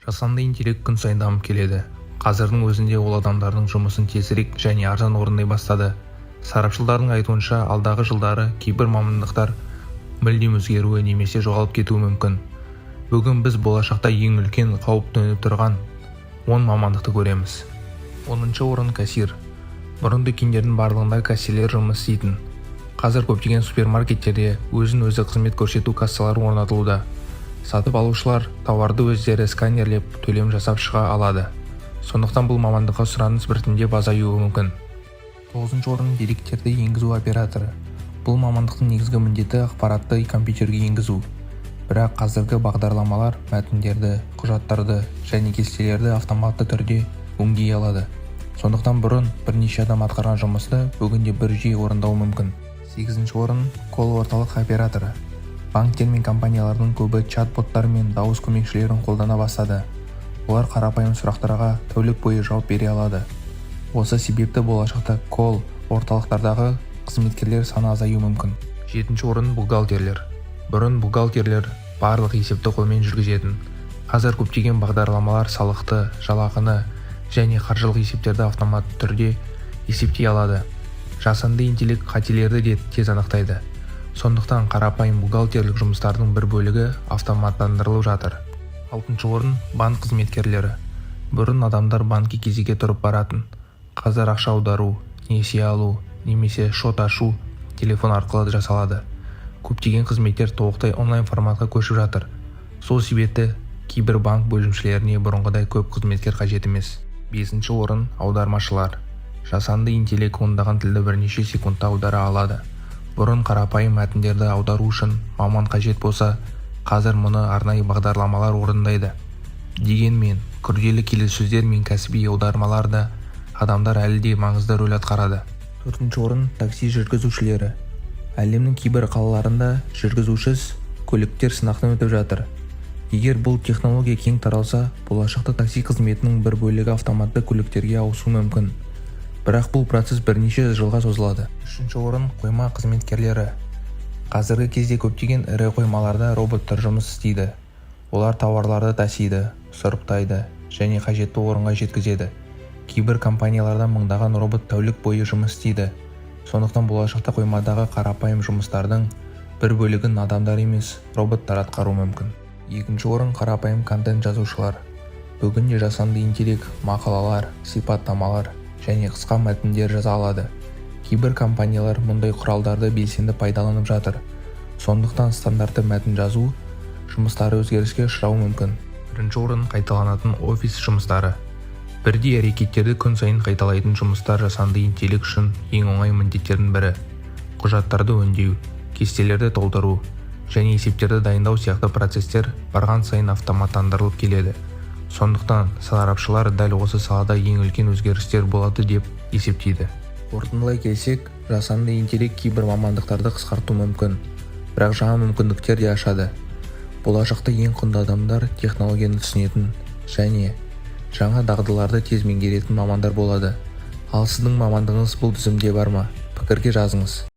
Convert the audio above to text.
Жасанды интеллект күн сайын дамып келеді. Қазірдің өзінде ол адамдардың жұмысын тезірек және арзан орындай бастады. Сарапшылардың айтуынша, алдағы жылдары кейбір мамандықтар мүлдем өзгеруі немесе жоғалып кетуі мүмкін. Бүгін біз болашақта ең үлкен қауіп төніп тұрған 10 мамандықты көреміз. 10-шы орын: кассир. Бұрын дүкендердің барлығында кассирлер жұмыс істейтін. Қазір көптеген супермаркеттерде өзін-өзі қызмет көрсету кассалары орнатылуда. Сатып алушылар тауарды өздері сканерлеп, төлем жасап шыға алады. Сондықтан бұл мамандыққа сұраныс біртіндеп азаюы мүмкін. Тоғызыншы орын: деректерді енгізу операторы. Бұл мамандықтың негізгі міндеті – ақпаратты компьютерге енгізу. Бірақ қазіргі бағдарламалар мәтіндерді, құжаттарды және кестелерді автоматты түрде өңдей алады. Сондықтан бұрын бірнеше адам атқарған жұмысты бүгінде бір жүйе орындауы мүмкін. Сегізінші орын: колл-орталық операторы. Банктер мен компаниялардың көбі чат-боттар мен дауыс көмекшілерін қолдана бастады. Олар қарапайым сұрақтарға тәулік бойы жауап бере алады. Осы себепті болашақта колл орталықтардағы қызметкерлер саны азаюы мүмкін. Жетінші орын: бухгалтерлер. Бұрын бухгалтерлер барлық есепті қолмен жүргізетін. Қазір көптеген бағдарламалар салықты, жалақыны және қаржылық есептерді автоматты түрде есептей алады. Жасанды интеллект қателерді де тез анықтайды. Сондықтан қарапайым бухгалтерлік жұмыстардың бір бөлігі автоматтандырылып жатыр. Алтыншы орын: банк қызметкерлері. Бұрын адамдар банкке кезекке тұрып баратын. Қазір ақша аудару, несие алу немесе шот ашу телефон арқылы жасалады. Көптеген қызметтер толықтай онлайн форматқа көшіп жатыр. Сол себепті кейбір банк бөлімшелеріне бұрынғыдай көп қызметкер қажет емес. Бесінші орын: аудармашылар. Жасанды интеллект ондаған тілді бірнеше секундта аудара алады. Бұрын қарапайым мәтіндерді аудару үшін маман қажет болса, қазір мұны арнайы бағдарламалар орындайды. Дегенмен күрделі келіссөздер мен кәсіби аудармаларда адамдар әлі де маңызды рөл атқарады. Төртінші орын: такси жүргізушілері. Әлемнің кейбір қалаларында жүргізушісіз көліктер сынақтан өтіп жатыр. Егер бұл технология кең таралса, болашақта такси қызметінің бір бөлігі автоматты көліктерге ауысуы мүмкін. Бірақ бұл процесс бірнеше жылға созылады. Үшінші орын: қойма қызметкерлері. Қазіргі кезде көптеген ірі қоймаларда роботтар жұмыс істейді. Олар тауарларды тасиды, сұрыптайды және қажетті орынға жеткізеді. Кейбір компанияларда мыңдаған робот тәулік бойы жұмыс істейді. Сондықтан болашақта қоймадағы қарапайым жұмыстардың бір бөлігін адамдар емес, роботтар атқаруы мүмкін. Екінші орын: қарапайым контент жазушылар. Бүгінде жасанды интеллект мақалалар, сипаттамалар және қысқа мәтіндер жаза алады. Кейбір компаниялар мұндай құралдарды белсенді пайдаланып жатыр. Сондықтан стандартты мәтін жазу жұмыстары өзгеріске ұшырауы мүмкін. Бірінші орын: қайталанатын офис жұмыстары. Бірдей әрекеттерді күн сайын қайталайтын жұмыстар жасанды интеллект үшін ең оңай міндеттердің бірі. Құжаттарды өңдеу, кестелерді толтыру және есептерді дайындау сияқты процесстер барған сайын автоматтандырылып келеді. Сондықтан сарапшылар дәл осы салада ең үлкен өзгерістер болады деп есептейді. Қорытындылай келсек, жасанды интеллект кейбір мамандықтарды қысқартуы мүмкін, бірақ жаңа мүмкіндіктер де ашады. Болашақта ең құнды адамдар технологияны түсінетін және жаңа дағдыларды тез меңгеретін мамандар болады. Ал сіздің мамандығыңыз бұл тізімде бар ма? Пікірге жазыңыз.